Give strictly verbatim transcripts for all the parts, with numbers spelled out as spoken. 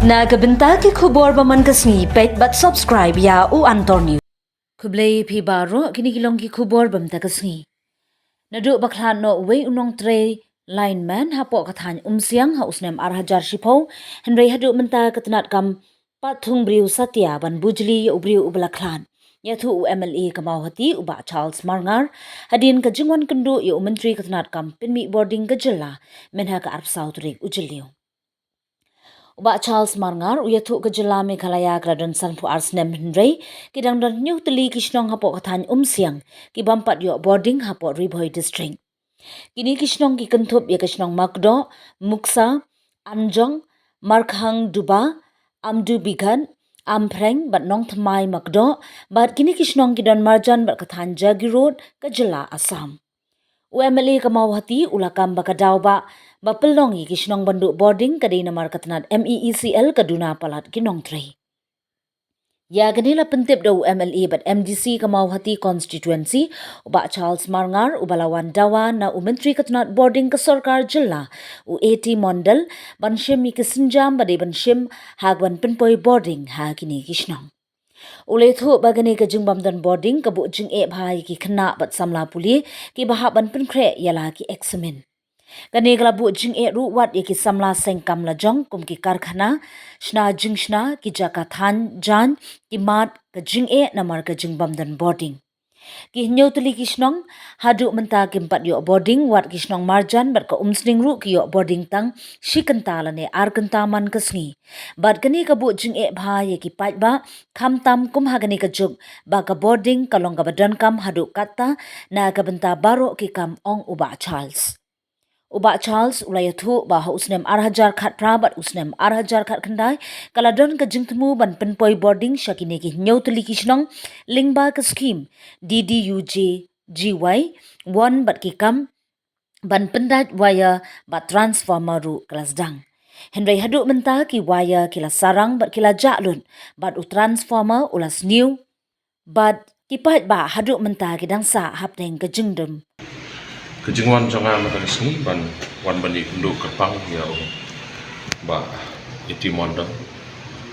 Na ka bynta ki khubor ba man ka sngi, peit bad subscribe ïa U Antor News. Khublei phi baroh, kine ki long ki khubor ba mynta ka sngi. Naduh ba khlad noh uwei u nongtrei lineman hapoh ka thaiñ Umsiang ha u snem ar hajar shiphew, hynrei haduh mynta ka tnat kam pat thung briew satia ban bujli ïa u briew uba la khlad. Ïathuh u M L A ka Mawhati u Bah Charles Marngar hadien ka jingwan kynduh ïa u Myntri ka tnat kam pynmih bording ka jylla mynha ka arphew saw tarik u Jylliew. U Bah Charles Marngar u ïathuh ka jylla Meghalaya ka la don sanphew ar snem, hynrei ki dang don hynñiew tylli ki shnong hapoh ka thaiñ Umsiang ki bym pat ïoh bording hapoh Ri Bhoi District. Kine ki shnong ki kynthup ïa ka shnong Makdoh, Muksa, Anjong, Markhang Duba, Amdu Bigat, Ampreng bad Nongthymmai Makdoh, bad kine ki shnong ki don marjan bad ka thaiñ Jagiroad ka jylla Assam. U M L A ka Mawhati u la kam ba ka daw ba, ba pynlong ïa ki shnong ban duh bording ka dei namar ka tnat M E E C L ka duna palat ki nongtrei. Ïa kane la pyntip da u M L A bad M D C ka Mawhati constituency, u Bah Charles Marngar, uba la wan dawa na u Myntri ka tnat bording ka sorkar jylla, u A T Mondal, ban shim ïa ki sienjam ba dei ban shim ha kaba pynpoi bording ha kine ki shnong. U la ïathuh ba kane ka jingbym don bording ka buh jingeh bha ïa ki khynnah bad samla pule kiba hap ban pynkhreh ïa la ki eksamin. Kane ka la buh jingeh ruh wat ïa ki samla seng kam lajong kum ki karkhana, shna jingshna, ki jaka thaiñ jaiñ, ki mat, ka jingeh namar ka jingbym don bording. Ki hynñiew tylli ki shnong haduh mynta kim pat ïoh bording, wat ki shnong marjan bad ka Umsning ruh ki ïoh bording tang shi kynta lane ar kynta man ka sngi. Bad kane ka buh jingeh bha ïa ki paidbah, khamtam kum ha kane ka juk ba ka bording ka long kaba donkam haduh katta na ka bynta baroh ki kam, ong u Bah Charles. U Bah Charles u la ïathuh ba ha u snem ar hajar khatphra bad u snem ar hajar khatkhyndai ka la don ka jingthmu ban pynpoi bording sha kine ki hynñiew tylli ki shnong lyngba ka skhim D D U J G Y one bad ki kam ban pyndait wire bad transformer ruh ka la sdang. Hynrei haduh mynta ki wire ki la sarang bad ki la jah lut, bad u transformer u la sniew, bad ki paidbah haduh mynta ki dang sah hapdeng ka jingdum. Ka jingwan jong nga mynta ka sngi ban wan ban ïakynduh kyrpang ïa u Bah A T Mondal,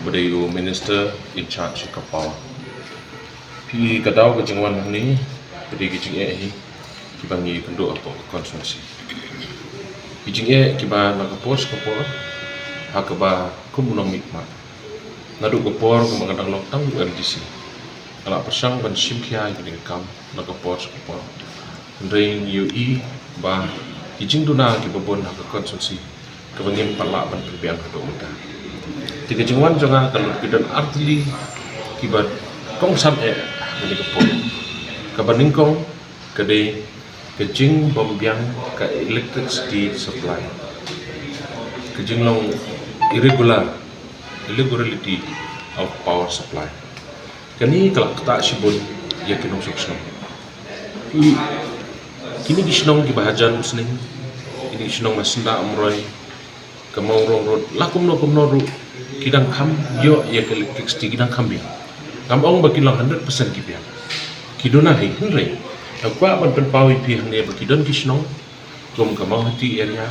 ba dei u Minister in charge ka power. Phi, ka daw ka jingwan hangne, ka dei ka jingeh hi kiba ngi ïakynduh hapoh ka constituency. Ki jingeh kiba na ka por sha ka por, ha kaba kum u nongmihkhmat. Naduh ka por kumba nga dang long tang u M D C, nga la pyrshang ban shim khia ïa kane ka kam na ka por sha ka por. Hynrei ngi ïohi ba ki jingduna kiba bun ha ka constituency kaba ngim pat lah ban pynbiang haduh mynta. Te ka jingwan jong nga ka lut, ki don artylli kiba kongsan eh ha kane ka por. Kaba nyngkong ka dei ka jingbymbiang ka electricity supply, ka jinglong irregular, irregularity of power supply. Kane ka la ktah shibun ïa ki nongshong shnong. Ki, kine ki shnong kiba hajan Umsning, kine ki shnong Masnda, Umroi, ka Mawrong Road, la kumno kumno ruh ki dang kham ïoh ïa ka electricity, ki dang kham biang. Ngam ong ba ki long hundred percent ki biang, ki duna hi, hynrei nga kwah ban pynpaw ïa phi hangne ba ki don ki shnong kum ka Mawhati area,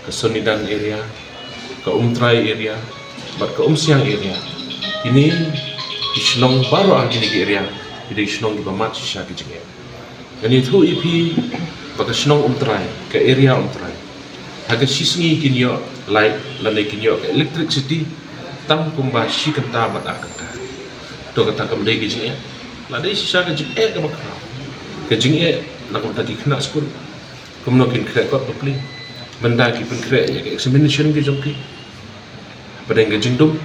ka Sonidan area, ka Umtrai area bad ka Umsiang area. Kine ki shnong baroh ha kine ki area ki dei ki shnong kiba mad shisha ki jingeh. Ngan ïathuh ïa phi ba ka shnong Umtrai, ka area Umtrai, ha ka shi sngi kin ïoh light lane kin ïoh ka electricity tang kumba shi kynta bad ar kynta. To, kata kam dei ka jingeh? La dei shisha ka jingeh kaba khraw. Ka jingeh na ka bynta ki khynnah skul, kumno kin khreh kot bapli, mynta ki pynkhreh ïa ka examination ki jong ki, hapdeng ka jingdum,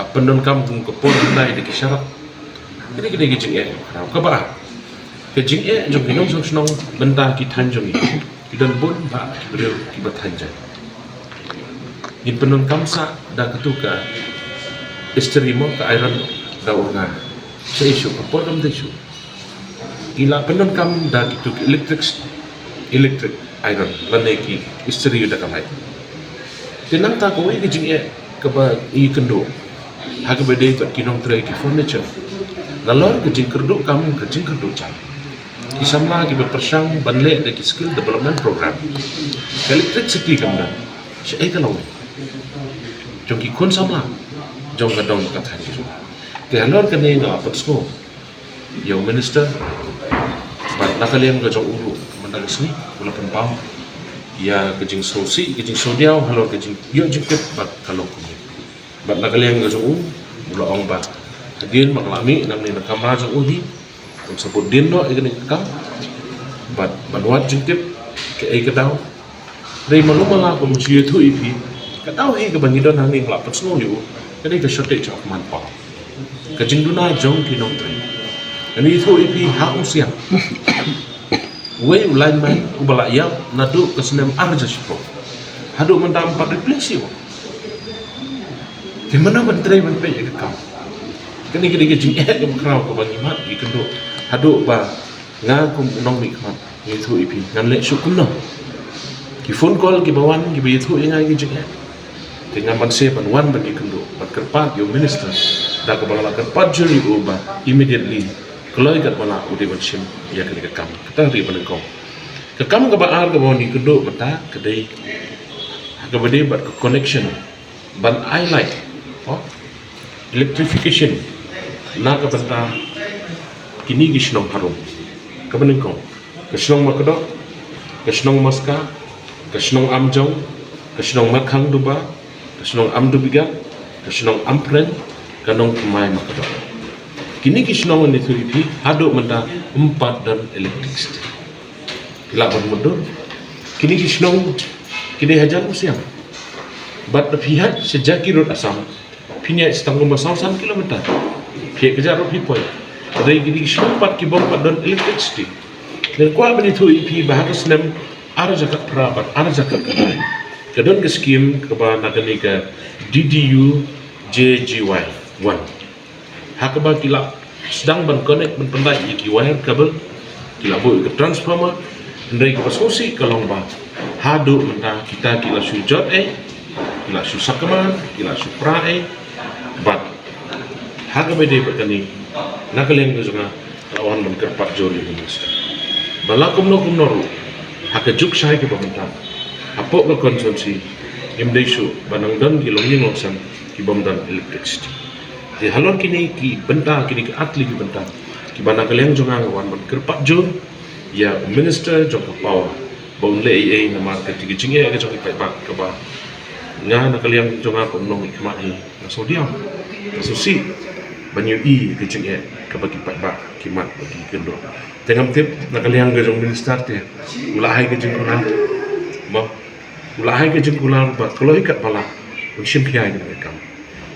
hap pyndonkam kum ka por hyndai da ki sharak. Kine ki dei ki jingeh kaba khraw. Kaba ar, ka jingeh jong ki nongshong shnong mynta ki thaiñ jong ngi, ki don bun bha ki briew kiba thaiñ jaiñ. Ngin pyndonkam sah da katu ka istri mo, ka iron da u rnga. Sa issue ka por kam da issue. Ki la pyndonkam da kitu ki electric, electric iron lane ki istri da ka light. Te nangta kawei ka jingeh kaba ïakynduh ha kaba dei bad ki nongtrei ki furniture. Nalor ka jingkyrduh kam, ka jingkyrduh jam, ki samla kiba pyrshang ban leh da ki skill development program, ka electricity kam don. Shaei ka long? jong ki khun samla jong ka dong ka thaiñ ki jong. Te halor kane nga la pynsngew ïa u minister bad na ka liang ka jong u ruh mynta ka sngi u la pynpaw ïa ka jingsngewsih ka jingsngewdiaw halor ka jingïoh jingtip bad ka long kumne. Bad na ka liang ka jong u u la ong ba hadien ba ka la mih nangne na kamra jong u hi un sa bud dien noh ïa kane ka kam bad ban wad jingtip kaei ka daw. Dei malu mala kum shu ïathuh ïa phi ka daw hi kaba ngi don hangne nga la pynsngew ïa u ka dei ka shortage of manpower. Ka jingduna jong ki nongtrei. Ngan ïathuh ïa phi ha u siang uwei u lineman uba la ïap naduh ka snem ar hajar shiphew haduh mynta ym pat replace ïa u. Te mano ban trei ban peit ïa ka kam? Kane ka dei ka jingeh kaba khraw kaba ngi mat ngi kynduh haduh ba nga kum u nongmihkhmat ngi ïathuh ïa phi ngan leh shuh kumno. Ki phone call kiba wan kiba ïathuh ïa nga ïa ka jingeh. Te ngan banse ban wan ban ïakynduh ban kyrpad ïa u minister da kaba nga la kyrpad jur ïa u ba immediately kloi katba lah u dei ban shim ïa kane ka kam. Kata dei ba nyngkong. Ka kam kaba ar kaba wan ïakynduh mynta ka dei ha kaba dei bad ka connection ban ai light, oh, electrification na ka bynta kine ki shnong harum. Kaba nyngkong ka shnong Makdok, ka shnong Maska, ka shnong Amjong, ka shnong Markhang Duba, ka shnong Amdubigat, ka shnong Ampreng, ka Nongthymmai Makdok. Kine ki shnong ngi ïathuh ïa phi haduh mynta ym pat don electricity. Ki lah ban mutdur. Kine ki shnong ki dei hajan u siang. Bad da phi hap sha Jakhir Road Assam phin ïaid tang kumba saw san kilometer. Phi ïaid kjat ruh phi poi. Hynrei kine ki shnong pat ki bym pat don electricity. Ngi kwah ban ïathuh ïa phi ba ha ka snem ar hajar khatphra bad ar hajar khatkhyndai ka don ka skim kaba na kane ka D D U J G Y one. Ha kaba ki la sdang ban connect ban pyndait ïa ki wire cable, ki la buh ïa ka transformer. Hynrei kaba sngewsih ka long ba haduh mynta kita ki la shu jot ei, ki la shu sakma, ki la shu pra ei. Bad ha kaba dei bad kane na ka liang ka jong nga la wan ban kyrpad jur ïa u minister ba la kumno kumno ruh ha ka juk shai kaba mynta hapoh ka constituency ngim dei shuh ba nang don ki longïing longsem ki bym don electricity. Te halor kine ki bynta kine ki ar tylli ki bynta kiba na ka liang jong nga nga wan ban kyrpad jur ïa u minister jong ka power ba un leh ei ei namar ka jingeh ka jong ki paidbah kaba nga na ka liang jong nga kum u nongmihkhmat hi nga sngewdiaw nga sngewsih ban ïohi ka jingeh kaba ki paidbah ki mat ba ki kynduh. Te ngam tip na ka liang ka jong u minister te u la hai ka jingkular ba u la hai ka jingkular ba kloi katba lah un shim khia ïa kane ka kam.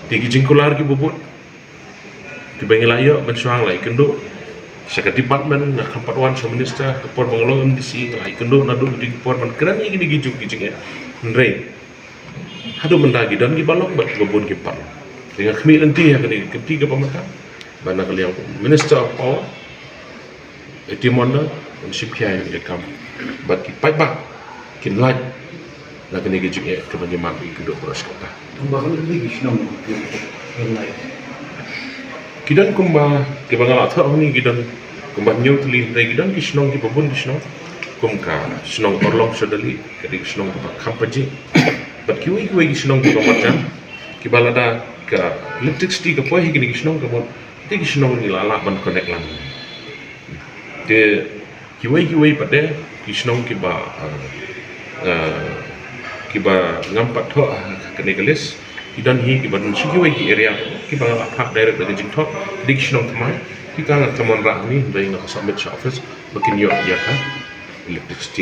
Te ki jingkular kiba bud kiba ngi la ïoh mynshuwa nga la ïakynduh sha ka department, nga kham pat wan sha u minister, ka por ba nga long M D C nga la ïakynduh naduh kine ki por ban kren ïa kine ki juk ki jingeh. Hynrei haduh mynta ki don kiba long bad kiba bun kim pat long. Te nga khmih lynti ha kane ka kynti kaba mynta ba na ka liang u Minister of Power, A T Mondal, un shim khia ïa kane ka kam bad ki paidbah kin lait na kane ka jingeh kaba ngi mat ïakynduh baroh shi katta. Kumba kane ka dei ki shnong ki lai. Ki don kumba kiba nga la thoh hangne ki don kumba hynñiew tylli, hynrei ki don ki shnong kiba bun ki shnong kum ka shnong Orlong Shadali, ka dei ka shnong kaba kham pajih. Bad kiwei kiwei ki shnong kiba marjan kiba lada ka electricity ka poi ha kine ki shnong ka mut te ki shnong ngi la lah ban connect lang. Te kiwei kiwei pat de ki shnong kiba, eh, eh, kiba ngam pat thoh ha kane ka list, ki don hi kiba don sha kiwei ki area kiba nga la phah direct da ka jingthoh, ki dei ki shnong thymmai. Ki ka nga ka mon rah ni hynrei nga ka submit sha office ba kin ïoh ïa ka electricity.